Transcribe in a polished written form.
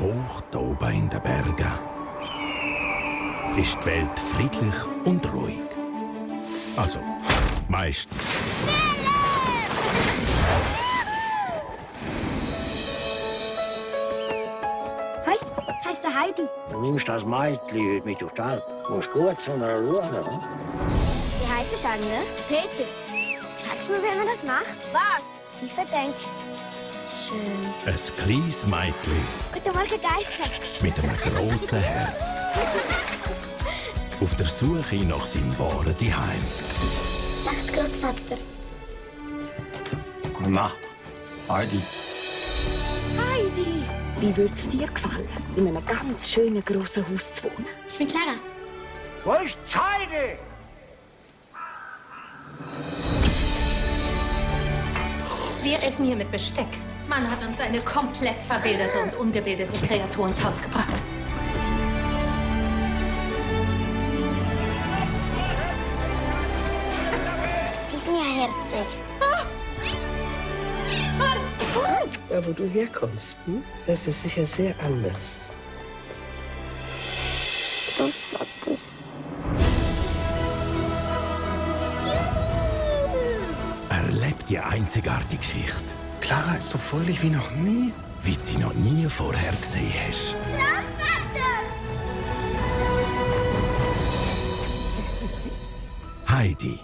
Hoch da oben in den Bergen ist die Welt friedlich und ruhig. Also, meistens. Hi, heisst der Heidi. Du nimmst das Mädchen heute mit auf die Alp. Du musst gut zu einer schauen. Ne? Wie heisst du eigentlich? Peter. Sagst du mir, wie man das macht? Was? Das FIFA denkt. Schön. Ein kleines Mädchen Guten Morgen, Geisser. mit einem grossen Herz. Auf der Suche nach seinem wahren Zuhause. Echt, Großvater. Na, Heidi. Heidi. Wie würde es dir gefallen, in einem ganz schönen grossen Haus zu wohnen? Ich bin Clara. Wo ist die Heidi? Wir essen hier mit Besteck. Man hat uns eine komplett verwilderte und ungebildete Kreatur ins Haus gebracht. Die sind ja herzig. Da, wo du herkommst, das ist sicher sehr anders. Großvater. Erlebt die einzigartige Geschichte, Clara ist so fröhlich wie noch nie. wie du sie noch nie vorher gesehen hast. Heidi.